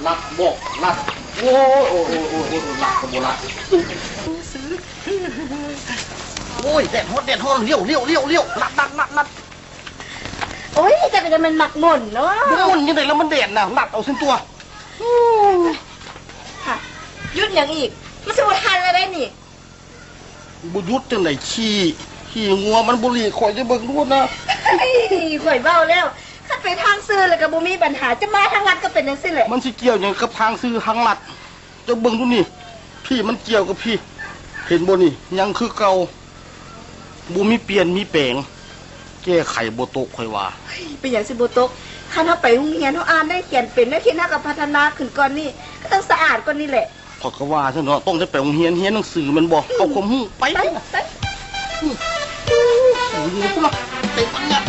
ລັດ ບອກ ລັດ. ໂອ້ຍ ໂອ້ຍ ໂອ້ຍ ໂອ້ຍ ໂອ້ຍ ລັດກໍບໍ່ລັດ. ໂອ້ຍ ແດດຮ້ອນ ແດດຮ້ອນ. ລ້ຽວ ລ້ຽວ ລ້ຽວ ລ້ຽວ. ລັດ ລັດ ລັດ ລັດ. ໂອ້ຍ ເຈົ້າກໍຈະແມ່ນມັກໝົນເນາະ. ບໍ່ໝົນຈັ່ງໃດລະ ມັນແດດນະ. ລັດເອົາຊັ້ນຕົວະ. ຢຸດຫຍັງອີກ? ມັນຊິບໍ່ທັນແລ້ວເດ້ນີ້. ບໍ່ຢຸດຈັ່ງໃດ? ຂີ້ ຂີ້ງົວມັນບໍ່ຫຼີກ. ຂ້ອຍຈະເບິ່ງດູນະ. ຂ້ອຍເວົ້າແລ້ວ ຄັນໄປທາງຊື່ແລ້ວກໍບໍ່ມີບັນຫາ, ຈະມາທາງລັດກໍເປັນຈັ່ງຊີ້ແຫຼະ. ມັນຊິກ່ຽວຫຍັງກັບທາງຊື່ທາງລັດ? ເຈົ້າເບິ່ງດູນີ້ ພີ້ມັນກ່ຽວກັບພີ້ ເຫັນບໍ່ນີ້? ຍັງຄືເກົ່າ ບໍ່ມີປ່ຽນມີແປງ ແກ້ໄຂບໍ່ຕົກ ຂ້ອຍວ່າ. ເປັນຫຍັງຊິບໍ່ຕົກ? ຄັນເຮົາໄປໂຮງຮຽນ ເຮົາອ່ານໄດ້ຂຽນເປັນ ແນວຄິດເຮົາກໍພັດທະນາຂຶ້ນກ່ອນນີ້ ກໍຕ້ອງສະອາດກ່ອນນີ້ແຫຼະ. ຂ້ອຍກໍວ່າຊັ້ນເນາະ, ຕ້ອງໄດ້ໄປໂຮງຮຽນ ຮຽນໜັງສືແມ່ນບໍ່? ອືມ ເອົາຄວາມຮູ້ໄປ ໄປ ໄປ. ອືມ ຢູ່ພຸ້ນລະ ໄປບັງງານ.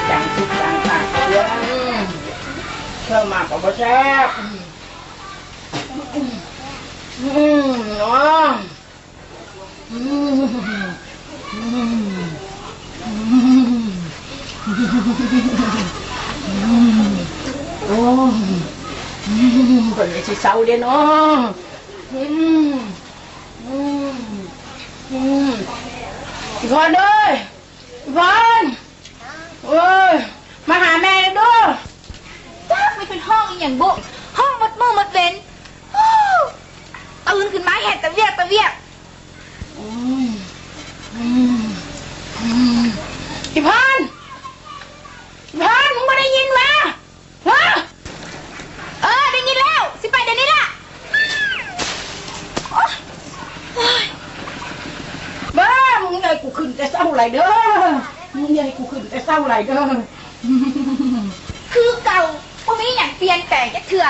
ຈັງສຸກຈັງປາກເຊື່ອ ເຊື່ອມາກໍບໍ່ແຊບ. ອືມ ອືມ ເນາະ. ອືມ ອືມ ອືມ ໂອ້ຍ ອືມ ເພິ່ນຊິເຊົາເດ້ເນາະ. ອືມ ອືມ ອືມ ອີພອນເອີຍ ອີພອນ. ໂອ້ຍ ມາຫາແມ່ເດີ້. ຈັກມັນເປັນຮ້ອງອີ່ຫຍັງບຸ ຮ້ອງໝົດມື້ໝົດເວັນ. ໂອ້ ຕື່ນຂຶ້ນມາເຮັດແຕ່ວຽກແຕ່ວຽກ. ອືມ ອືມ ອືມ ອີພອນ ອີພອນ ມຶງບໍ່ໄດ້ຍິນຫວາ? ຮະ? ເອີ ໄດ້ຍິນແລ້ວ ຊິໄປດຽວນີ້ລະ. ໂອ້ຍ ເບິ່ງ ມຶງເອີຍ ກູຂຶ້ນແຕ່ເຊົ້າຫຼາຍເດີ້ ມຶງເອີຍ ກູຂຶ້ນແຕ່ເຊົ້າຫຼາຍເດີ້. ຄືເກົ່າ ບໍ່ມີຫຍັງປ່ຽນແປງຈັກເທື່ອ.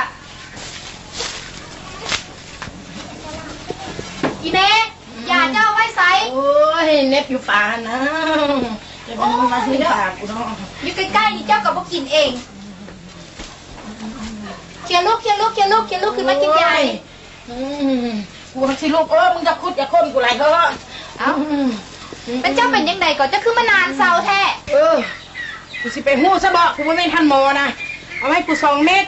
ອີແມ່ ຢາເຈົ້າເອົາໄວ້ໃສ? ໂອ້ຍ ເໜັບຢູ່ປ່າຫັ້ນນະ. ໂອ້ຍ ເຈົ້າມາຂຶ້ນຕາກູເນາະ ຢູ່ໃກ້ໆນີ້ເຈົ້າກໍບໍ່ກິນເອງ. ຄຽວລຸກ ຄຽວລຸກ ຄຽວລຸກ ຄຽວລຸກ ຂຶ້ນມາກິນຢານີ້. ໂອ້ຍ ອືມ ກູຊິລຸກ. ເອີ ມຶງຢ່າຂຸດຢ່າຄົ້ນກູຫຼາຍເຖາະ. ເອົ້າ ອືມ ແມ່ນເຈົ້າເປັນຈັ່ງໃດກໍ ເຈົ້າຄືມານານເຊົາແທ້? ເອີ ກູຊິໄປຮູ້ຊະເບາະ ກູບໍ່ແມ່ນທ່ານໝໍນະ. ເອົາໃຫ້ກູສອງເມັດ.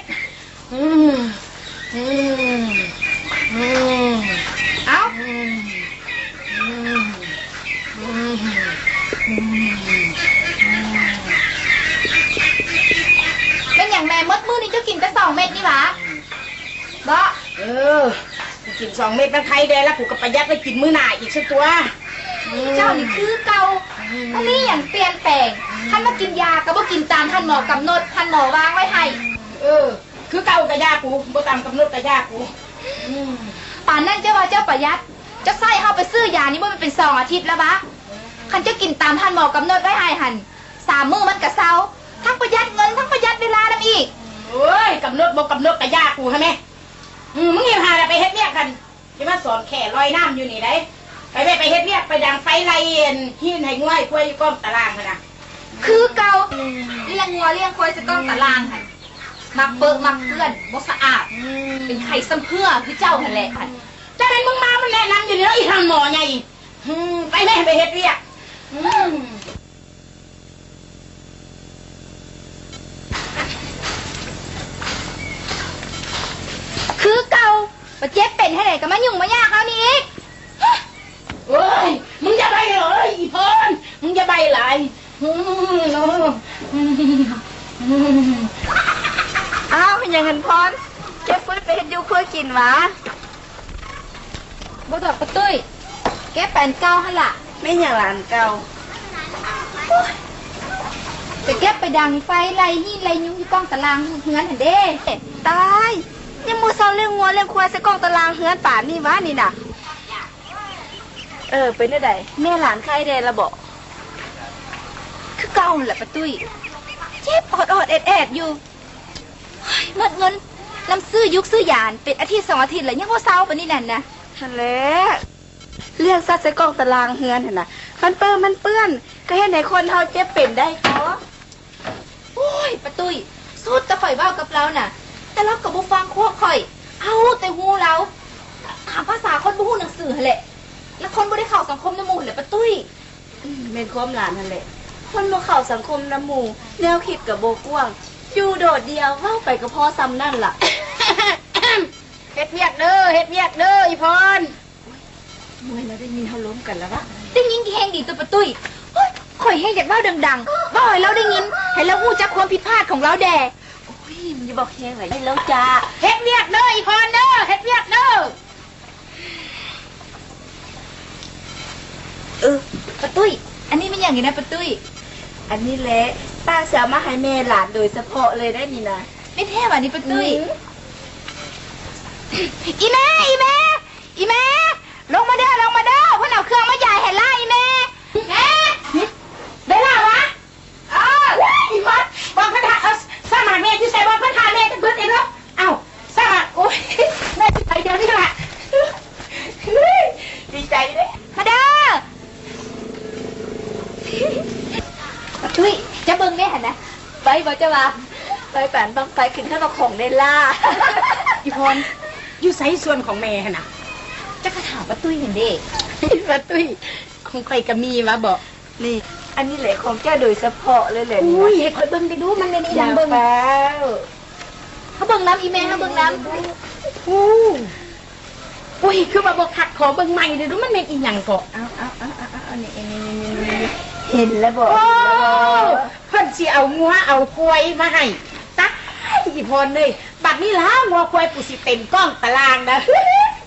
ອືມ ອືມ ອືມ ເອົ້າ ອືມ ອືມ ອືມ ອືມ ເປັນຫຍັງແມ່ ໝົດມື້ນີ້ເຈົ້າກິນແຕ່ສອງເມັດນີ້ຫວາ? ບໍ່ ເອີ ກູກິນສອງເມັດມັນໄຄແດ່ລະ ກູກໍປະຢັດໄວ້ກິນມື້ໜ້າອີກຊັ້ນຕົວະ. ອືມ ເຈົ້ານີ້ຄືເກົ່າ ອືມ ບໍ່ມີຫຍັງປ່ຽນແປງ. ອືມ ຄັນວ່າກິນຢາກໍບໍ່ກິນຕາມທ່ານໝໍກຳນົດ ທ່ານໝໍວາງໄວ້ໃຫ້. ເອີ ຄືເກົ່າກະຢາກູ ບໍ່ຕາມກຳນົດກະຢາກູ. ອືມ ປານນັ້ນເຈົ້າວ່າເຈົ້າປະຢັດ ເຈົ້າໃຊ້ເຮົາໄປຊື້ຢານີ້ບໍ່ແມ່ນເປັນສອງອາທິດແລ້ວຫວາ? ຄັນເຈົ້າກິນຕາມທ່ານໝໍກຳນົດໄວ້ໃຫ້ຫັ້ນ ສາມມື້ມັນກະເຊົາ. ທັງປະຢັດເງິນ ທັງປະຢັດເວລານຳອີກ. ໂອ້ຍ ກຳນົດບໍ່ກຳນົດກະຢ່າກູຫັ້ນແມ. ອືມ ມຶງເຮັດຫາແລ້ວໄປເຮັດວຽກຫັ້ນ. ຊິມາສອນແຂ້ລອຍນ້ຳຢູ່ນີ້ໃດ໋. ໄປແມ້ ໄປເຮັດວຽກ ໄປດັງໄຟໄລ່ຫີນໃຫ້ງົວໃຫ້ຄວາຍຢູ່ກ້ອງຕາລ່າງຫັ້ນນະ. ຄືເກົ່າ ອືມ ລ້ຽງງົວລ້ຽງຄວາຍໃສ່ກ້ອງຕາລ່າງຫັ້ນ. ອືມ ມັກເປິະມັກເປື້ອນ ບໍ່ສະອາດ. ອືມ ເປັນໄຂ້ຊຳເຮື້ຄືເຈົ້າຫັ້ນແຫຼະ. ອືມ ຈັ່ງນັ້ນມຶງມາ ມັນແນະນຳຢູ່ນີ້ເນາະ ອີ່ທ່ານໝໍໃຫຍ່. ອືມ ໄປແມ້ ໄປເຮັດວຽກ. ອືມ ຄືເກົ່າ ບາດເຈັບເປັນໃຫ້ໃດກໍມາຫຍຸ້ງມາຍາກເຮົານີ້ອີກ. ໂອ້ຍ ມຶງຢ່າໃບ້ເລີຍ ອີ່ພອນ ມຶງຢ່າໃບ້ຫຼາຍ. ອືມ ອ້າວ ເປັນຫຍັງຫັ້ນພອນ? ເກັບຟືນໄປເຮັດຢູ່ຄົວກິນຫວາ? ບໍ່ດອກປາຕຸ້ຍ ເກັບໄປອັນເກົ່າຫັ້ນລະ. ແມ່ນຫຍັງລະອັນເກົ່າ? ໂອ້ຍ ໄປເກັບໄປດັງໄຟໄລ່ຫີນໄລ່ຍຸງຢູ່ກ້ອງຕາລ່າງເຮືອນຫັ້ນເດ້. ຕາຍ ຍັງບໍ່ເຊົາລ້ຽງງົວລ້ຽງຄວາຍໃສ່ກ້ອງຕາລ່າງເຮືອນປານນີ້ຫວານີ້ນະ. ເອີ ເປັນແນວໃດ ແມ່ຫຼານໄຄແດ່ລະເບາະ? ຄືເກົ່າຫັ້ນລະປາຕຸ້ຍ ເຈັບອອດໆແອດໆຢູ່. ໂອ້ຍ ໝົດເງິນນຳຊື້ຢູກຊື້ຢາ ເປັນອາທິດສອງອາທິດແລ້ວ ຍັງບໍ່ເຊົາປານນີ້ນັ້ນນະ. ຫັ້ນແຫຼະ ລ້ຽງສັດໃສ່ກ້ອງຕາລ່າງເຮືອນຫັ້ນນະ ມັນເປິ້ນມັນເປື້ອນ ກໍເຮັດໃຫ້ຄົນເຮົາເຈັບເປັນໄດ້ເນາະ. ໂອ້ຍ ປາຕຸ້ຍ ສຸດແຕ່ຂ້ອຍເວົ້າກັບລາວນະ ແຕ່ລາວກໍບໍ່ຟັງຄວາມຂ້ອຍ ເອົາແຕ່ຮູ້ລາວ ຕາມພາສາຄົນບໍ່ຮູ້ໜັງສືຫັ້ນແຫຼະ. ລະຄົນບໍ່ໄດ້ເຂົ້າສັງຄົມນຳໝູ່ຫັ້ນແຫຼະປາຕຸ້ຍ. ອືມ ແມ່ນຄວາມຫຼານຫັ້ນແຫຼະ. ຄົນບໍ່ເຂົ້າສັງຄົມນຳໝູ່ ແນວຄິດກໍບໍ່ກວ້າງ, ຢູ່ໂດດດ່ຽວ ເວົ້າໄປກໍພໍສ່ຳນັ້ນລະ. ເຮັດວຽກເດີ ເຮັດວຽກເດີ ອີ່ພອນ. ໂອ້ຍ ເມື່ອຍແລ້ວ ໄດ້ຍິນເຮົາລົມກັນລະວະ. ໄດ້ຍິນແຮງດີຕົວປາຕຸ້ຍ. ໂອ້ຍ ຂ້ອຍແຮງຢາກເວົ້າດັງໆ ເວົ້າໃຫ້ລາວໄດ້ຍິນ ໃຫ້ລາວຮູ້ຈັກຄວາມຜິດພາດຂອງລາວແດ່. ໂອ້ຍ ມັນຢ່າເວົ້າແຮງຫຼາຍ ໃຫ້ລາວຈາ. ເຮັດວຽກເດີ ອີ່ພອນເດີ ເຮັດວຽກເດີ. ເອີ ປາຕຸ້ຍ ອັນນີ້ແມ່ນຫຍັງນີ້ນະປາຕຸ້ຍ? ອັນນີ້ແຫຼະ ປ້າຊິເອົາມາໃຫ້ແມ່ຫຼານໂດຍສະເພາະເລີຍໄດ໋ນີ້ນະ. ແມ່ນແທ້ຫວານີ້ປາຕຸ້ຍ? ອືມ ອີ່ແມ່ ອີ່ແມ່ ອີ່ແມ່ ລົງມາເດີ ລົງມາເດີ ເພິ່ນເອົາເຄື່ອງມາຢາຍໃຫ້ລາ ອີ່ແມ່. ແມ່ ໄດ້ລາວະ? ອ້າວ ອີ່ມອດ ບອກເພິ່ນຫາ ເອົາ ສາມາດແມ່ຢູ່ໃສ ບອກເພິ່ນຫາແມ່ຈະເບິດເອງເນາະ. ເອົ້າ ສາມາດ ໂອ້ຍ ແມ່ຊິໄປດຽວນີ້ລະ. ດີໃຈເດ້ ມາເດີ. ປາຕຸ້ຍ ເຈົ້າເບິ່ງແມ່ຫັ້ນນະ ໄວບໍ່ເຈົ້າວ່າ? ໄວປານບັ້ງໄຟຂຶ້ນເທິງເອົາຂອງໄດ້ລາ. ອີ່ພອນ ຢູ່ໃສສ່ວນຂອງແມ່ຫັ້ນນະ? ຈັກກະຖາມປາຕຸ້ຍຫັ້ນເດ້. ປາຕຸ້ຍ ຂອງຂ້ອຍກໍມີວະເບາະ. ນີ້ ອັນນີ້ແຫຼະຂອງເຈົ້າໂດຍສະເພາະເລີຍແຫຼະນີ້. ອຸ້ຍ ໃຫ້ຂ້ອຍເບິ່ງໄດ້ດູ ມັນແມ່ນອີ່ຫຍັງເບິ່ງ. ເຮົາເບິ່ງນຳ ອີ່ແມ່ ເຮົາເບິ່ງນຳ. ໂອ້ ອຸ້ຍ ຄືວ່າບໍ່ຄັກ ຂໍເບິ່ງໃໝ່ເດີດູ ມັນແມ່ນອີ່ຫຍັງເກາະ? ເອົາ ເອົາ ເອົາ ເອົາ ນີ້ ນີ້ ນີ້ ເຫັນແລ້ວບໍ່? ໂອ້ ເພິ່ນຊິເອົາງົວເອົາຄວາຍມາໃຫ້. ຕາຍ ອີ່ພອນເອີຍ ບັດນີ້ລະ ງົວຄວາຍກູຊິເຕັມກ້ອງຕະລ່າງນະ.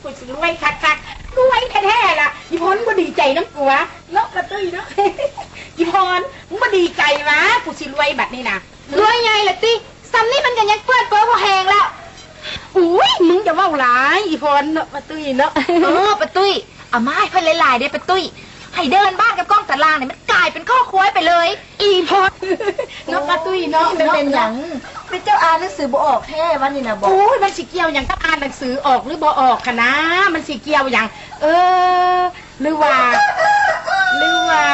ກູຊິລວຍຄັກໆ ລວຍແທ້ໆລະ. ອີ່ພອນ ມຶງບໍ່ດີໃຈນຳກູຫວາເນາະ ປາຕຸ້ຍເນາະ? ອີ່ພອນ ມຶງບໍ່ດີໃຈຫວາ ກູຊິລວຍບັດນີ້ນະ. ລວຍໃຫຍ່ລະຕິ ສ່ຳນີ້ມັນກໍຍັງເປື້ອນເປິເພາະແຮງແລ້ວ. ອຸ້ຍ ມຶງຢ່າເວົ້າຫຼາຍ ອີ່ພອນເນາະ ປາຕຸ້ຍເນາະ. ເອີ ປາຕຸ້ຍ ເອົາມາໃຫ້ເພິ່ນຫຼາຍໆເດ້ປາຕຸ້ຍ ໃຫ້ເດີ່ນບ້ານກັບກ້ອງຕະລ່າງນີ້ ມັນກາຍເປັນຄອກຄວາຍໄປເລີຍ. ອີ່ພອນ ເນາະ ປາຕຸ້ຍເນາະ. ມັນເປັນຫຍັງ? ເປັນເຈົ້າອ່ານໜັງສືບໍ່ອອກແທ້ວະນີ້ນະບໍ? ໂອ້ຍ ມັນຊິກ່ຽວຫຍັງກັບອ່ານໜັງສືອອກຫຼືບໍ່ອອກຫັ້ນນາ ມັນຊິກ່ຽວຫຍັງ? ເອີ ຫຼືວ່າ ຫຼືວ່າ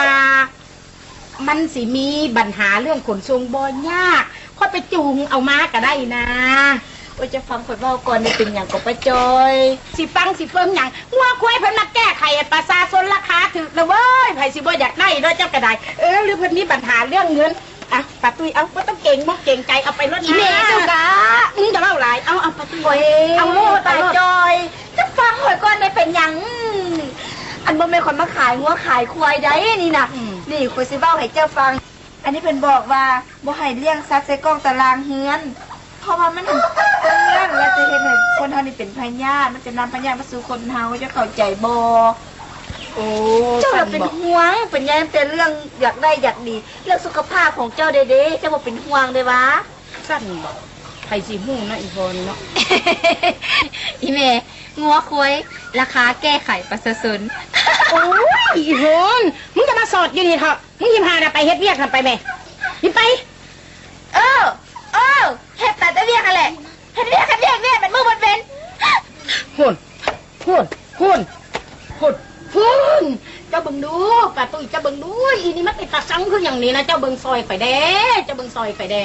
ມັນຊິມີບັນຫາເລື່ອງຂົນສົ່ງບໍ່ຍາກ ຂ້ອຍໄປຈູງເອົາມາກໍໄດ້ນາ. ໂອ້ຍ ເຈົ້າຟັງຂ້ອຍເວົ້າກ່ອນ ເປັນຫຍັງກໍປ້າຈ້ອຍ? ຊິຟັງຊິເບິ່ງຫຍັງ? ງົວຄວາຍເພິ່ນມາແກ້ໄຂປະຊາຊົນລາຄາຖືກນະເວີຍ ໃຜຊິບໍ່ຢາກໄດ້ເນາະ ເຈົ້າກໍໄດ້. ເອີ ຫຼືເພິ່ນມີບັນຫາເລື່ອງເງິນ? ອ່ະ ປ້າຕຸ້ຍ ເອົາ ບໍ່ຕ້ອງເກງມົກເກງໃຈ ເອົາໄປໂລດນາ. ອີ່ແມ່ເຈົ້າກະ ມຶງຈະເວົ້າຫຼາຍ. ເອົາ ເອົາ ປ້າຕຸ້ຍ ເອົາໂລດ ປ້າຈ້ອຍ ເຈົ້າຟັງຂ້ອຍກ່ອນແດ່ ເປັນຫຍັງ? ອັນ ບໍ່ແມ່ນຂ້ອຍມາຂາຍງົວຂາຍຄວາຍໃດນີ້ນະ. ອືມ ນີ້ຂ້ອຍຊິເວົ້າໃຫ້ເຈົ້າຟັງ. ອັນນີ້ເພິ່ນບອກວ່າບໍ່ໃຫ້ລ້ຽງສັດໃສ່ກ້ອງຕະລ່າງເຮືອນ ເພາະວ່າມັນເປື້ອນ ແລ້ວຈະເຮັດໃຫ້ຄົນເຮົານີ້ເປັນພະຍາດ ມັນຈະນຳພະຍາດມາສູ່ຄົນເຮົາ ເຈົ້າເຂົ້າໃຈບໍ່? ໂອ້ ເຈົ້າລະເປັນຫ່ວງເປັນໃຍແຕ່ເລື່ອງຢາກໄດ້ຢາກດີ ເລື່ອງສຸຂະພາບຂອງເຈົ້າເດ ເຈົ້າບໍ່ເປັນຫ່ວງເດຫວາ? ຊັ້ນບໍ? ໃຜຊິຮູ້ເນາະ ອີ່ພອນເນາະ. ອີ່ແມ່ ງົວຄວາຍລາຄາແກ້ໄຂປະຊາຊົນ. ໂອ້ຍ ອີ່ພອນ ມຶງຈະມາສອດຢູ່ນີ້ເຖາະ. ມຶງຫິມຫານະ ໄປເຮັດວຽກຫັ້ນໄປແມ່. ຫິມໄປ. ເອີ ເອີ ເຮັດແຕ່ວຽກຫັ້ນແຫຼະ ເຮັດວຽກ ເຮັດວຽກ ວຽກເບິດມື້ເບິດເວັນ. ພຸ້ນ ພຸ້ນ ພຸ້ນ ພຸ້ນ ພຸ້ນ. ເຈົ້າເບິ່ງດູ ປ້າຕຸ້ຍ ເຈົ້າເບິ່ງດູ ອີນີ້ມັນເປັນຕາຊັງຄືຫຍັງນີ້ນະ. ເຈົ້າເບິ່ງຊ່ອຍຂ້ອຍແດ່ ເຈົ້າເບິ່ງຊ່ອຍຂ້ອຍແດ່.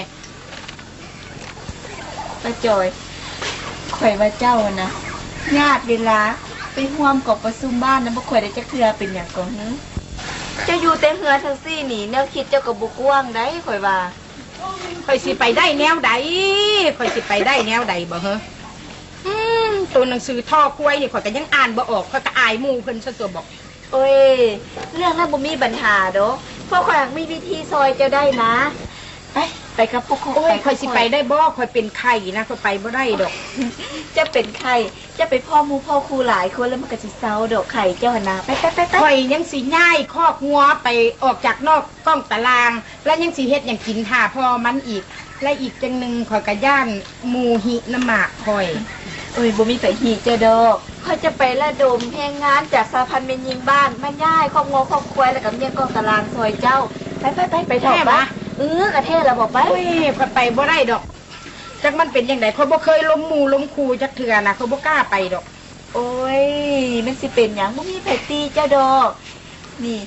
ປ້າຈອຍ ຂ້ອຍວ່າເຈົ້າຫັ້ນນະ ຍາດເວລາໄປຮ່ວມກອງປະຊຸມບ້ານນຳພວກຂ້ອຍໄດ້ຈັກເທື່ອ ເປັນຫຍັງກໍຫື? ເຈົ້າຢູ່ແຕ່ເຮືອນຈັ່ງຊີ້ນີ້ ແນວຄິດເຈົ້າກໍບໍ່ກວ້າງໃດ໋ ຂ້ອຍວ່າ. ຂ້ອຍຊິໄປໄດ້ແນວໃດ? ຂ້ອຍຊິໄປໄດ້ແນວໃດບໍເຮີ? ອືມ ໂຕໜັງສືທໍ່ຄວາຍນີ້ ຂ້ອຍກໍຍັງອ່ານບໍ່ອອກ ຂ້ອຍກໍອາຍໝູ່ເພິ່ນຊະຕົວະບໍ. ໂອ້ຍ ເລື່ອງນັ້ນບໍ່ມີບັນຫາດອກ ພວກຂ້ອຍມີວິທີຊ່ອຍເຈົ້າໄດ້ນະ. ໄປ ໄປກັບພວກຂ້ອຍ. ໂອ້ຍ ຂ້ອຍຊິໄປໄດ້ບໍ? ຂ້ອຍເປັນໄຂ້ນະ ຂ້ອຍໄປບໍ່ໄດ້ດອກ. ເຈົ້າເປັນໄຂ້ ເຈົ້າໄປພໍ້ໝູ່ພໍ້ຄູ່ຫຼາຍຄົນ ແລ້ວມັນກໍຊິເຊົາດອກໄຂ້ເຈົ້າຫັ້ນນະ. ໄປ ໄປ ໄປ ໄປ. ຂ້ອຍຍັງຊິຍ້າຍຄອກງົວໄປອອກຈາກນອກກ້ອງຕາລ່າງ ແລ້ວຍັງຊິເຮັດຫຍັງກິນຖ້າພໍ່ມັນອີກ. ແລະ ອີກຢ່າງໜຶ່ງ ຂ້ອຍກໍຢ້ານໝູ່ຫິນຳໝາກຂ້ອຍ. ໂອ້ຍ ບໍ່ມີໃຜຫິເຈົ້າດອກ ຂ້ອຍຈະໄປລະດົມແຮງງານຈາກສະຫະພັນແມ່ຍິງບ້ານ ມາຍ້າຍຄອກງົວຄອກຄວາຍ ແລ້ວກໍມ້ຽນກ້ອງຕາລ່າງຊ່ອຍເຈົ້າ. ໄປ ໄປ ໄປ ໄປເຖາະ. ແທ້ຫວາ? ເອີ ກໍແທ້ລະ ບອກໄປ. ໂອ້ຍ ຂ້ອຍໄປບໍ່ໄດ້ດອກ ຈັກມັນເປັນຈັ່ງໃດ ຂ້ອຍບໍ່ເຄີຍລົມໝູ່ລົມຄູ່ຈັກເທື່ອນະ ຂ້ອຍບໍ່ກ້າໄປດອກ. ໂອ້ຍ ມັນຊິເປັນຫຍັງ ບໍ່ມີໃຜຕີເຈົ້າດອກ. ນີ້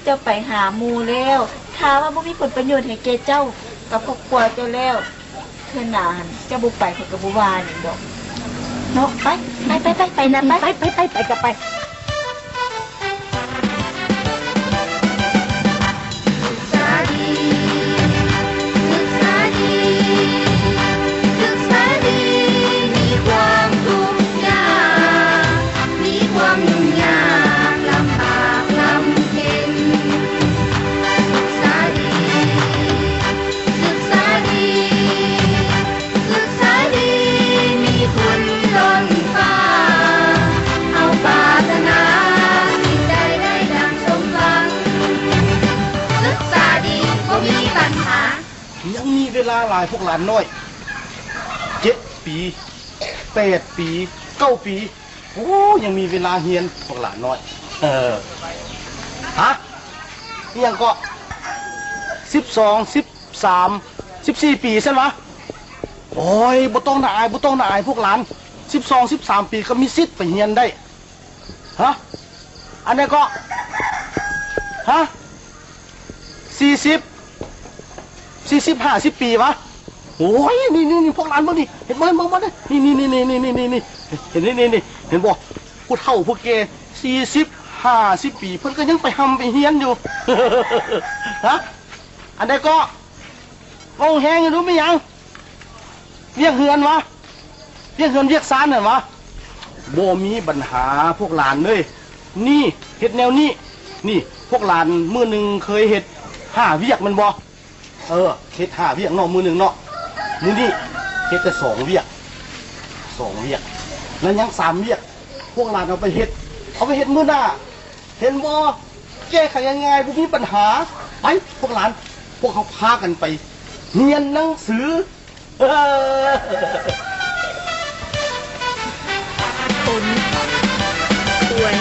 ເຈົ້າໄປຫາໝູ່ແລ້ວ ຖ້າວ່າບໍ່ມີຜົນປະໂຫຍດໃຫ້ແກ່ເຈົ້າກັບຄອບຄົວເຈົ້າແລ້ວ ເທື່ອໜ້າຫັ້ນເຈົ້າບໍ່ໄປ ຂ້ອຍກໍບໍ່ວ່າຫຍັງດອກເນາະ. ໄປ ໄປ ໄປ ໄປນະ ໄປ ໄປ ໄປ ໄປ ໄປກໍໄປ. ລາຫຼາຍພວກຫຼານນ້ອຍ ເຈັດປີ ແປດປີ ເກົ້າປີ ໂອ້ ຍັງມີເວລາຮຽນພວກຫຼານນ້ອຍ. ເອີ ຮະ ອີ່ຫຍັງເກາະ ສິບສອງ ສິບສາມ ສິບສີ່ປີຊັ້ນຫວາ? ໂອ້ຍ ບໍ່ຕ້ອງໜ້າອາຍ ບໍ່ຕ້ອງໜ້າອາຍພວກຫຼານ ສິບສອງ ສິບສາມປີກໍມີສິດໄປຮຽນໄດ້. ຮະ ອັນໃດເກາະ ຮະ ສີ່ສິບ ສີ່ສິບ ຫ້າສິບປີຫວາ? ໂອ້ຍ ນີ້ໆໆ ພວກຫຼານເບິ່ງນີ້ ເຫັນບໍ່ ເຫັນບໍ່ ເບິ່ງນີ້ ນີ້ໆໆ ເຫັນນີ້ໆໆ ເຫັນບໍ່ ຜູ້ເຖົ້າຜູ້ແກ່ ສີ່ສິບ ຫ້າສິບປີ ເພິ່ນກໍຍັງໄປຮ່ຳໄປຮຽນຢູ່. ຮະ ອັນໃດເກາະ ເວົ້າແຮງຢູ່ ແມ່ນຫຍັງ? ວຽກເຮືອນຫວາ? ວຽກເຮືອນວຽກຊານຫັ້ນຫວາ? ບໍ່ມີບັນຫາພວກຫຼານເອີຍ. ນີ້ ເຮັດແນວນີ້ ນີ້ ພວກຫຼານມື້ໜຶ່ງເຄີຍເຮັດຫ້າວຽກແມ່ນບໍ່? ເອີ ເຮັດຫ້າວຽກເນາະ ມື້ໜຶ່ງເນາະ. ມື້ນີ້ເຮັດແຕ່ສອງວຽກ ສອງວຽກ ແລ້ວຍັງສາມວຽກ ພວກຫຼານເອົາໄປເຮັດ ເອົາໄປເຮັດມື້ໜ້າ. ເຫັນບໍ່? ແກ້ໄຂງ່າຍໆ ບໍ່ມີບັນຫາ. ໄປ ພວກຫຼານ ພວກເຮົາພາກັນໄປຮຽນໜັງສື. ຄົນ ຄວາຍ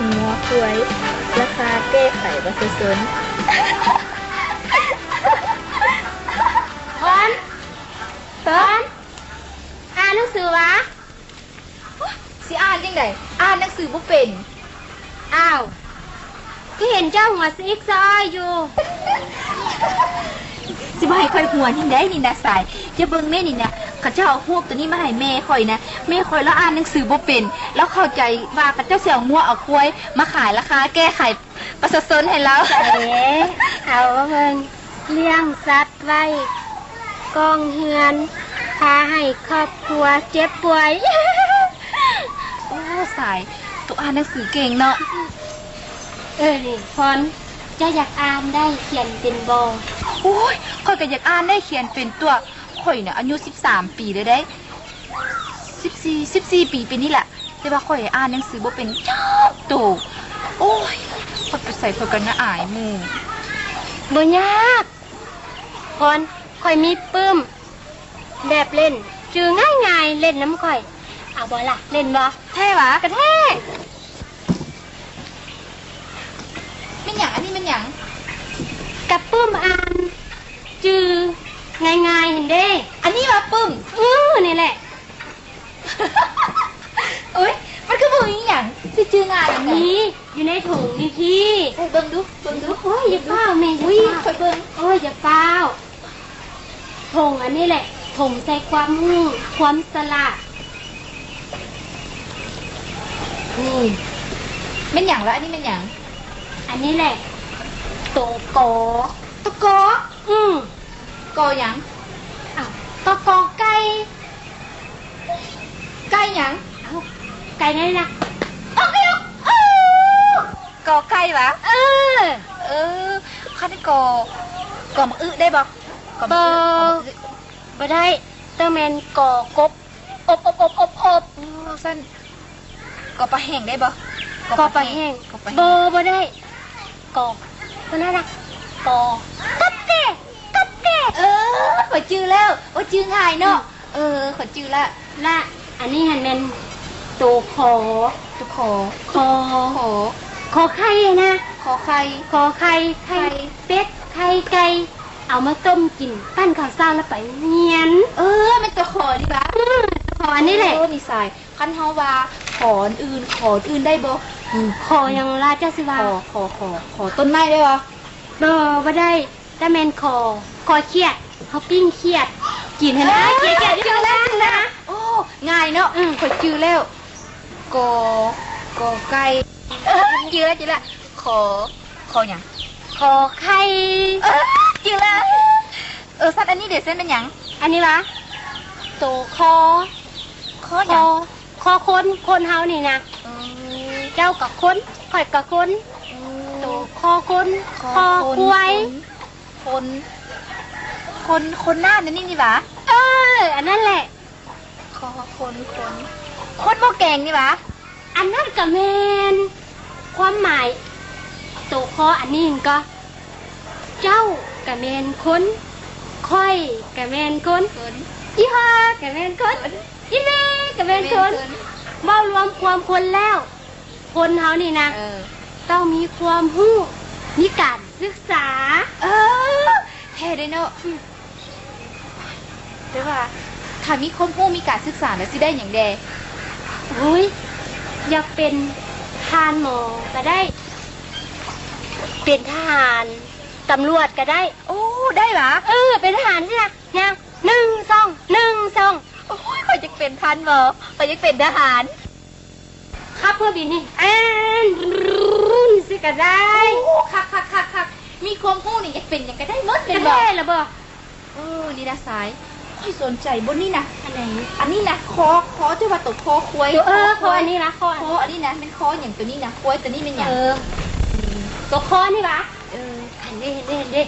ງົວ ຄວາຍ ລາຄາແກ້ໄຂປະຊາຊົນ. ພອນ ພອນ ອ່ານໜັງສືຫວາ? ໂອ້ຍ ຊິອ່ານຈັ່ງໃດ? ອ່ານໜັງສືບໍ່ເປັນ. ອ້າວ ຄືເຫັນເຈົ້າຫົວສະອິກສະອອຍຢູ່. ຊິບໍ່ໃຫ້ຂ້ອຍຫົວຈັ່ງໃດນີ້ນະສາຍ? ເຈົ້າເບິ່ງແມ່ນີ້ນະ, ເຂົາເຈົ້າເອົາຮູບໂຕນີ້ມາໃຫ້ແມ່ຂ້ອຍນະ, ແມ່ຂ້ອຍລາວອ່ານໜັງສືບໍ່ເປັນ, ລາວເຂົ້າໃຈວ່າເຂົາເຈົ້າຊິເອົາງົວເອົາຄວາຍມາຂາຍລາຄາແກ້ໄຂປະຊາຊົນໃຫ້ລາວ. ເອີ ເອົາມາເບິ່ງ. ລ້ຽງສັດໄວ້ ກອງເຮືອນ ພາໃຫ້ຄອບຄົວເຈັບປ່ວຍ. ໂອ້ ສາຍ ໂຕອ່ານໜັງສືເກັ່ງເນາະ. ເອີ ນີ້ ພອນ ເຈົ້າຢາກອ່ານໄດ້ຂຽນເປັນບໍ່? ໂອ້ຍ ຂ້ອຍກໍຢາກອ່ານໄດ້ຂຽນເປັນຕົວະ. ຂ້ອຍນະອາຍຸສິບສາມປີແລ້ວເດ້. ສິບສີ່ ສິບສີ່ປີປີນີ້ແຫຼະ, ແຕ່ວ່າຂ້ອຍອ່ານໜັງສືບໍ່ເປັນຈັກໂຕ. ໂອ້ຍ ຂ້ອຍໄປໃສຂ້ອຍກໍໜ້າອາຍໝູ່. ບໍ່ຍາກ ພອນ, ຂ້ອຍມີປຶ້ມແບບເຫຼັ້ນ ຈື່ງ່າຍໆ ເຫຼັ້ນນຳຂ້ອຍ. ເອົາບໍ່ລະ? ເຫຼັ້ນບໍ່? ແທ້ຫວາ? ກະແທ້. ແມ່ນຫຍັງ? ອັນນີ້ແມ່ນຫຍັງ? ກະປຶ້ມອ່ານຈື່ງ່າຍໆຫັ້ນເດ້. ອັນນີ້ຫວາປຶ້ມ? ເອີ ນີ້ແຫຼະ. ໂອ້ຍ ມັນຄືບໍ່ມີຫຍັງຊິຈື່ງ່າຍຈັ່ງໃດ? ນີ້ ຢູ່ໃນຖົງນີ້ພີ້. ໃຫ້ເບິ່ງດູ ເບິ່ງດູ. ໂອ້ຍ ຢ່າຟ້າວແມ່ ຢ່າຟ້າວ. ອຸ້ຍ ຂ້ອຍເບິ່ງ. ໂອ້ຍ ຢ່າຟ້າວ. ຖົງອັນນີ້ແຫຼະ ຖົງໃສ່ຄວາມຮູ້ ຄວາມສະຫຼາດ. ນີ້ ແມ່ນຫຍັງລະ? ອັນນີ້ແມ່ນຫຍັງ? ອັນນີ້ແຫຼະ ໂຕ ກ. ໂຕ ກ. ອືມ. ກ ຫຍັງ? ອ້າວ ກ ກ ໄກ່. ໄກ່ຫຍັງ? ເອົ້າ ໄກ່ໄດ້ລະ. ອອກ ອອກ ອອກ. ກ ໄກ່ຫວາ? ເອີ ເອີ ຄັນ ກ ກ ໝາກອຶໄດ້ບໍ່? ກ ໝາກອຶ ບໍ່ ກ ໝາກອຶ ບໍ່ໄດ້. ຕ້ອງແມ່ນ ກ ກົບ ອົບ ອົບ ອົບ ອົບ ອົບ. ອໍ ຊັ້ນ ກ ປາແຫ້ງໄດ້ບໍ່? ກ ປາແຫ້ງ ກ ປາແຫ້ງ ບໍ່ ບໍ່ໄດ້. ກ ບໍ່ໜ້າຮັກ. ກ ກັບແກ້ ກັບແກ້. ເອີ ຂ້ອຍຈື່ແລ້ວ. ໂອ້ ຈື່ງ່າຍເນາະ. ອືມ. ເອີ ຂ້ອຍຈື່ລະ ລະ. ອັນນີ້ຫັ້ນແມ່ນໂຕ ຂ. ໂຕ ຂ. ຂ. ຂ. ຂໍໄຂ່ນະ. ຂໍໄຂ່ ຂໍໄຂ່ ໄຂ່ ໄຂ່ເປັດ ໄຂ່ໄກ່ ເອົາມາຕົ້ມກິນ ປັ້ນເຂົ້າເຊົ້າລະໄປໂຮງຮຽນ. ເອີ ແມ່ນໂຕ ຂ ນີ້ຫວາ? ອືມ ໂຕ ຂ ອັນນີ້ແຫຼະ. ໂອ້ ນິສາຍ ຄັນເຮົາວ່າ ຂ ອື່ນ ຂ ອື່ນໄດ້ບໍ່? ອືມ ຂ ຫຍັງລະ ເຈົ້າຊິວ່າ? ຂ ຂ ຂ ຂ ຕົ້ນໄມ້ໄດ້ບໍ່? ບໍ່ ບໍ່ໄດ້. ແຕ່ແມ່ນ ຂ ຂໍຂຽດ ເຮົາປີ້ງຂຽດກິນຫັ້ນນະ. ເອີ ຂຽດ ຂຽດຢູ່ເທິງນະ. ໂອ້ ງ່າຍເນາະ. ອືມ ຂ້ອຍຈື່ແລ້ວ ກ ກ ໄກ່. ເອີ ຈື່ແລ້ວ ຈື່ແລ້ວ. ຂ ຂ ຫຍັງ? ຂໍໄຂ່. ເອີ ຈື່ແລ້ວ. ເອີ ສັດອັນນີ້ເດ ສັດແມ່ນຫຍັງ? ອັນນີ້ຫວາ? ໂຕ ຄ. ຄ ຫຍັງ? ຄ ຄົນ ຄົນເຮົານີ້ນະ. ເອີ ເຈົ້າກະຄົນ ຂ້ອຍກະຄົນ. ເອີ ໂຕ ຄ ຄົນ ຄ ຄ ຄວາຍ ຄົນ ຄົນ ຄົນ ຄົນນານນີ້ນີ້ຫວາ? ເອີ ອັນນັ້ນແຫຼະ. ຄ ຄົນ ຄົນ ຄົນໝໍ້ແກງນີ້ຫວາ? ອັນນັ້ນກະແມ່ນ. ຄວາມໝາຍ ໂຕຄໍອັນນີ້ຫັ້ນກໍ ເຈົ້າກະແມ່ນຄົນ, ຂ້ອຍກະແມ່ນຄົນ, ອີ່ພໍ່ກະແມ່ນຄົນ, ອີ່ແມ່ກະແມ່ນຄົນ. ເວົ້າລວມຄວາມຄົນແລ້ວ ຄົນເຮົານີ້ນະ ເອີ ຕ້ອງມີຄວາມຮູ້, ມີການສຶກສາ. ເອີ ແທ້ເດ້ເນາະ. ແຕ່ວ່າຖ້າມີຄວາມຮູ້ ມີການສຶກສາແລ້ວຊິໄດ້ຫຍັງແດ່? ໂອ້ຍ ຢາກເປັນທ່ານໝໍກະໄດ້, ເປັນທະຫານ, ຕຳຫຼວດກະໄດ້. ໂອ້ ໄດ້ຫວາ? ເອີ ເປັນທະຫານຊິນະ. ຍ່າງ ໜຶ່ງ ສອງ ໜຶ່ງ ສອງ. ໂອ້ຍ ຂ້ອຍຢາກເປັນທ່ານໝໍ, ຂ້ອຍຢາກເປັນທະຫານ. ຂັບເພື່ອບິນນີ້ ແອນ ຣູນ ຊິກະໄດ້. ໂອ້ ຄັກໆໆໆ. ມີຄວາມຮູ້ນີ້ ຢາກເປັນຫຍັງກະໄດ້ໝົດແມ່ນບໍ່? ກະໄດ້ລະບໍ່? ເອີ ນີ້ນະສາຍ, ຂ້ອຍສົນໃຈບົດນີ້ນະ. ອັນໃດ? ອັນນີ້ນະ ຄໍ ຄໍ ແຕ່ວ່າໂຕຄໍຄວາຍ. ເອີ ຄໍ ຄໍ ອັນນີ້ລະ ຄໍ ຄໍ ອັນນີ້ນະ ແມ່ນຄໍຫຍັງ? ໂຕນີ້ນະ ຄວາຍ ໂຕນີ້ແມ່ນຫຍັງ? ເອີ ໂຕຄໍນີ້ຫວາ? ເອີ ຫັ້ນເດ້ ຫັ້ນເດ້ ຫັ້ນເດ້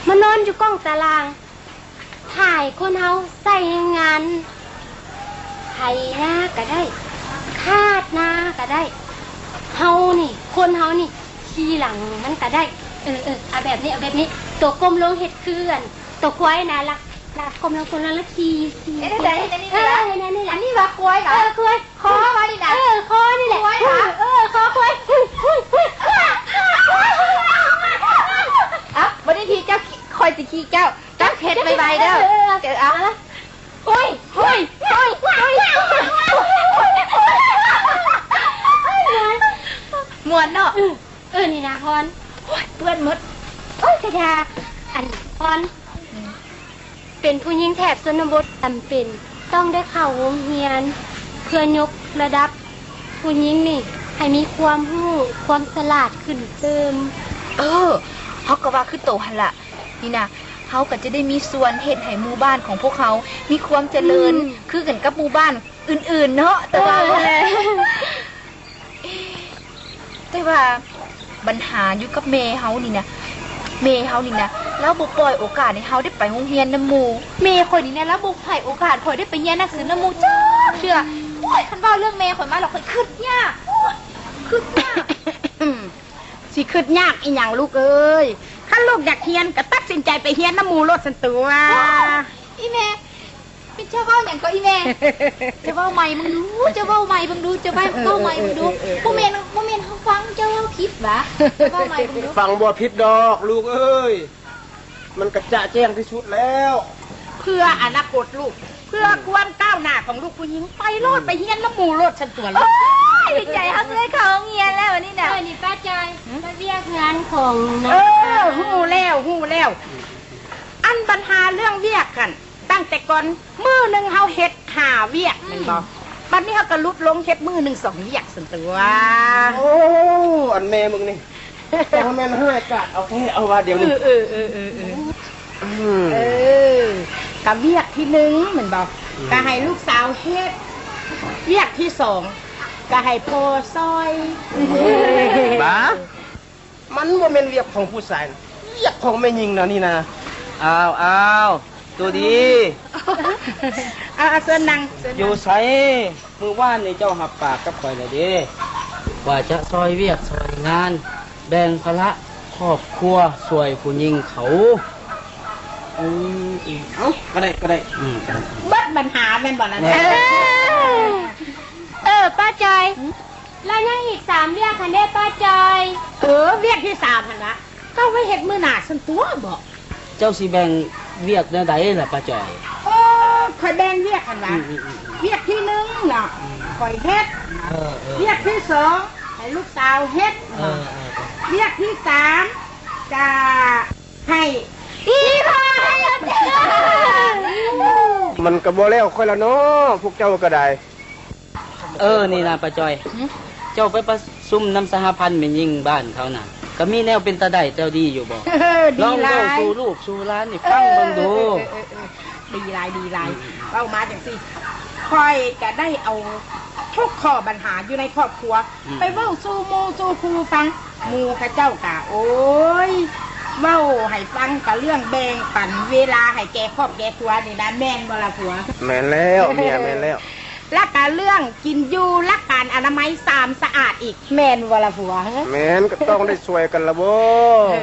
ມານອນຢູ່ກ້ອງຕາລ່າງ. ຖ້າໃຫ້ຄົນເຮົາໃຊ້ແຮງງານ ໄຖນາກະໄດ້, ຄາດນາກະໄດ້. ເຮົານີ້ ຄົນເຮົານີ້ ຂີ່ຫຼັງມັນກະໄດ້. ເອີ ເອີ ເອົາແບບນີ້ ເອົາແບບນີ້. ໂຕກົ້ມລົງເຮັດຄືອັນ ໂຕຄວາຍນະ ລະ ລະກົ້ມລົງ ກົ້ມລົງ ລະຂີ່ ຂີ່. ເຮັດແນວໃດ? ເຮັດແນວນີ້ ເອີ ລະ ເຮັດແນວນີ້ລະ. ອັນນີ້ວ່າຄວາຍຫວາ? ເອີ ຄວາຍ. ຄໍຫວານີ້ນະ? ເອີ ຄໍນີ້ແຫຼະ. ຄວາຍຫວາ? ເອີ ເອີ ຄໍຄວາຍ. ເອົ້າ ບັດນີ້ທີ່ເຈົ້າ ຂ້ອຍຊິຂີ່ເຈົ້າ. ຈັບເຮັດໄວໆເດີ. ເອີ ເອີ ເອີ ເອີ ເອົາ ໂອ້ຍ ໂອ້ຍ ໂອ້ຍ ໂອ້ຍ ມ່ວນເນາະ. ເອີ ເອີ ນີ້ນະພອນ. ໂອ້ຍ ເປື້ອນໝົດ. ໂອ້ຍ ກະຢ່າ ອັນ ພອນ ອືມ ເປັນຜູ້ຍິງແຖບຊົນນະບົດ ຈຳເປັນຕ້ອງໄດ້ເຂົ້າໂຮງຮຽນ ເພື່ອຍົກລະດັບຜູ້ຍິງນີ້ໃຫ້ມີຄວາມຮູ້ ຄວາມສະຫຼາດຂຶ້ນຕື່ມ. ເອີ ເຮົາກະວ່າຄືໂຕຫັ້ນລະ. ນີ້ນະ ເຮົາກະຈະໄດ້ມີສ່ວນເຮັດໃຫ້ໝູ່ບ້ານຂອງພວກເຮົາມີຄວາມຈະເລີນ ອືມ ຄືກັນກັບໝູ່ບ້ານອື່ນໆເນາະ. ແຕ່ວ່າ ເອີ ແຕ່ວ່າບັນຫາຢູ່ກັບແມ່ເຮົານີ້ນະ ແມ່ເຮົານີ້ນະ ລາວບໍ່ປ່ອຍໂອກາດໃຫ້ເຮົາໄດ້ໄປໂຮງຮຽນນຳໝູ່. ແມ່ຂ້ອຍນີ້ນະ ລາວບໍ່ໃຫ້ໂອກາດຂ້ອຍໄດ້ໄປຮຽນໜັງສືນຳໝູ່ຈັກເທື່ອ. ໂອ້ຍ ຄັນເວົ້າເລື່ອງແມ່ຂ້ອຍມາແລ້ວ ຂ້ອຍຄຶດຍາກ ໂອ້ຍ ຄຶດຍາກ. ຊິຄຶດຍາກອີ່ຫຍັງລູກເອີຍ? ຄັນລູກຢາກຮຽນກະຕັດສິນໃຈໄປຮຽນນຳໝູ່ໂລດຊັ້ນຕົວະ. ໂອ້ຍ ອີ່ແມ່ ເຈົ້າເວົ້າຫຍັງກໍອີ່ແມ່? ເຈົ້າເວົ້າໃໝ່ເບິ່ງດູ ເຈົ້າເວົ້າໃໝ່ເບິ່ງດູ ເຈົ້າເວົ້າໃໝ່ເບິ່ງດູ. ເອີ ເອີ ບໍ່ແມ່ນ ບໍ່ແມ່ນເຮົາຟັງເຈົ້າເວົ້າຜິດຫວາ? ເຈົ້າເວົ້າໃໝ່ເບິ່ງດູ. ຟັງບໍ່ຜິດດອກລູກເອີຍ. ມັນກະຈະແຈ້ງທີ່ສຸດແລ້ວ ເພື່ອອະນາຄົດລູກ ເພື່ອຄວາມກ້າວໜ້າຂອງລູກຜູ້ຍິງ. ໄປໂລດ ອືມ ໄປຮຽນນຳໝູ່ໂລດຊັ້ນຕົວະລູກ. ໂອ້ຍ ດີໃຈ ເຮົາຊິໄດ້ເຂົ້າໂຮງຮຽນແລ້ວບັດນີ້ນະ. ເອີ ນີ້ປ້າຈອຍ ຫືມ ມາວຽກງານຂອງ ເອີ ຮູ້ແລ້ວ ຮູ້ແລ້ວ. ອັນບັນຫາເລື່ອງວຽກຫັ້ນ ຕັ້ງແຕ່ກ່ອນ ມື້ໜຶ່ງເຮົາເຮັດຫ້າວຽກ ອືມ ແມ່ນບໍ່? ບັດນີ້ເຮົາກະຫຼຸດລົງເຮັດມື້ໜຶ່ງສອງວຽກຊັ້ນຕົວະ. ໂອ້ ອັນແມ່ມຶງນີ້ ຕ້ອງແມ່ນຮ້າຍກາດເອົາແທ້ເອົາວ່າດຽວນີ້. ເອີ ເອີ ເອີ ເອີ ເອີ ອືມ ເອີ ກະວຽກທີໜຶ່ງແມ່ນບໍ່? ອືມ ກະໃຫ້ລູກສາວເຮັດ, ວຽກທີສອງກະໃຫ້ພໍ່ຊ່ອຍ. ບາ ມັນບໍ່ແມ່ນວຽກຂອງຜູ້ຊາຍນະ ວຽກຂອງແມ່ຍິງນະນີ້ນະ. ອ້າວ ອ້າວ ໂຕດີ ເອົາ ເຊີນນັ່ງ ເຊີນນັ່ງ. ຢູ່ໃສ? ມື້ວານນີ້ເຈົ້າຮັບປາກກັບຂ້ອຍແລ້ວເດ້ ວ່າຈະຊ່ອຍວຽກຊ່ອຍງານ ແບ່ງພາລະຄອບຄົວຊ່ວຍຜູ້ຍິງເຂົາ. ອືມ ເອົ້າ ກະໄດ້ ກະໄດ້. ອືມ ເບິດບັນຫາແມ່ນບໍ່ລະ? ເອີ ເອີ ປ້າຈອຍ ແລ້ວຍັງອີກສາມວຽກຫັ້ນເດ້ປ້າຈອຍ. ເອີ ວຽກທີສາມຫັ້ນຫວາ? ເຈົ້າໄວ້ເຮັດມື້ໜ້າຊັ້ນຕົວະ. ເຈົ້າຊິແບ່ງວຽກແນວໃດລະປ້າຈອຍ? ເອີ ຂ້ອຍແບ່ງວຽກຫັ້ນຫວາ? ອືມ ອືມ ອືມ ວຽກທີໜຶ່ງເນາະ ອືມ ຂ້ອຍເຮັດ. ເອີ ເອີ ວຽກທີສອງໃຫ້ລູກສາວເຮັດ. ເອີ ເອີ ເອີ ວຽກທີສາມກະໃຫ້ອີ່ພໍ່ເຮັດ. ມັນກະບໍ່ແລ້ວຂ້ອຍລະເນາະ ພວກເຈົ້າກະໄດ້. ເອີ ນີ້ນະປ້າຈອຍ ຫືມ ເຈົ້າໄປປະຊຸມນຳສະຫະພັນແມ່ຍິງບ້ານເຂົານະ ກະມີແນວເປັນຕາໄດ້ແນວດີຢູ່ບໍ່? ເອີ ດີຫຼາຍ ລອງເວົ້າສູ່ລູກສູ່ຫຼານນີ້ຟັງເບິ່ງດູ. ເອີ ເອີ ເອີ ເອີ ເອີ ດີຫຼາຍ ດີຫຼາຍ. ອືມ ເວົ້າມາຈັ່ງຊີ້ ຂ້ອຍກະໄດ້ເອົາທຸກຂໍ້ບັນຫາຢູ່ໃນຄອບຄົວ ອືມ ໄປເວົ້າສູ່ໝູ່ສູ່ຄູ່ຟັງ. ໝູ່ເຂົາເຈົ້າກະ ໂອ້ຍ ເວົ້າໃຫ້ຟັງກະເລື່ອງແບ່ງປັນເວລາໃຫ້ແກ່ຄອບແກ່ຄົວນີ້ນະ ແມ່ນບໍ່ລະຜົວ? ແມ່ນແລ້ວເມຍ ແມ່ນແລ້ວ. ແລ້ວກະເລື່ອງກິນຢູ່ ແລະ ການອະນາໄມ ສາມສະອາດອີກ ແມ່ນບໍ່ລະຜົວ? ແມ່ນ ກໍຕ້ອງໄດ້ຊ່ວຍກັນລະບໍ? ເອີ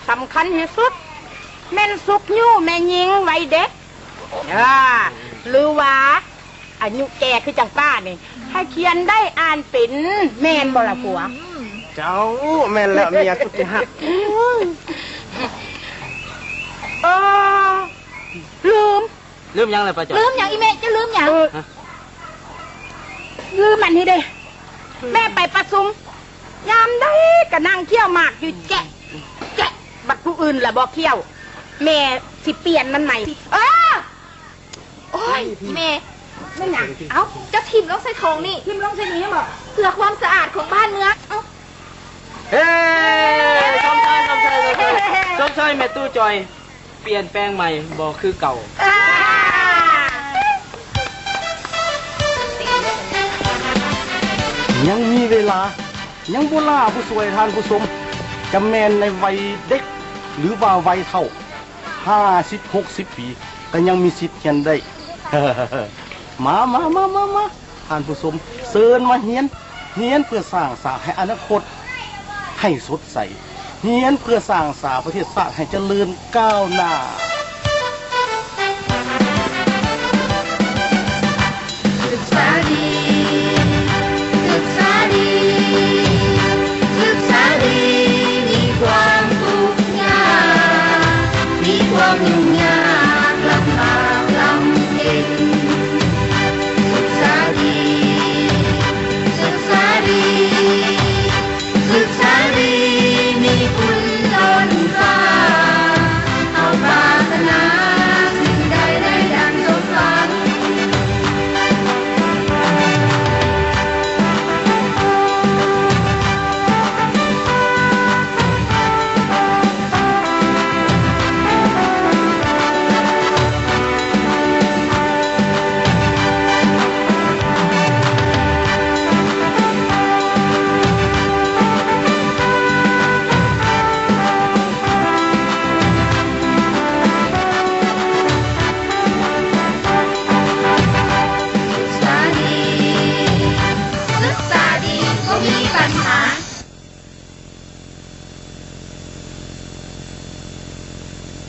ສຳຄັນທີ່ສຸດ ແມ່ນຊຸກຍູ້ແມ່ຍິງໄວເດັກ ເອີ ຫຼືວ່າອາຍຸແກ່ຄືຈັ່ງປ້ານີ້ ໃຫ້ຂຽນໄດ້ອ່ານເປັນ ແມ່ນບໍ່ລະຜົວ? ເຈົ້າ ແມ່ນແລ້ວເມຍສຸດທີ່ຮັກ. ເອີ ລືມ ລືມຫຍັງລະປ້າຈ້ອຍ? ລືມຫຍັງອີ່ແມ່? ຈະລືມຫຍັງ? ເອີ ຮະ? ລືມອັນນີ້ເດ້ ແມ່ໄປປະຊຸມ ຍາມໃດກໍນັ່ງຄ້ຽວໝາກຢູ່ ແຈະ ແຈະ ບັດຜູ້ອື່ນລະບໍ່ຄ້ຽວ ແມ່ຊິປ່ຽນມັນໃໝ່. ເອີ ໂອ້ຍ ອີ່ແມ່ ແມ່ນຫຍັງ? ເອົ້າ ເຈົ້າຖິ້ມລົງໃສ່ຖົງນີ້ ຖິ້ມລົງໃສ່ນີ້ບໍ? ເພື່ອຄວາມສະອາດຂອງບ້ານເມືອງ. ເອົ້າ ເອີ ຊົມເຊີຍ ຊົມເຊີຍ ຊົມເຊີຍ ຊົມເຊີຍແມ່ຕູ້ຈ່ອຍ ປ່ຽນແປງໃໝ່ບໍ່ຄືເກົ່າ. ຍັງມີເວລາ ຍັງບໍ່ຫຼ້າຜູ້ຊ່ວຍທ່ານຜູ້ຊົມ ຈະແມ່ນໃນໄວເດັກ ຫຼືວ່າໄວເຖົ້າ ຫ້າສິບ ຫົກສິບປີ ກໍຍັງມີສິດຮຽນໄດ້. ມາ ມາ ມາ ມາ ມາ ທ່ານຜູ້ຊົມ ເຊີນມາຮຽນ ຮຽນເພື່ອສ້າງສາໃຫ້ອະນາຄົດໃຫ້ສົດໃສ, ຮຽນເພື່ອສ້າງສາປະເທດຊາດໃຫ້ຈະເລີນກ້າວໜ້າ. ສຶກສາດີ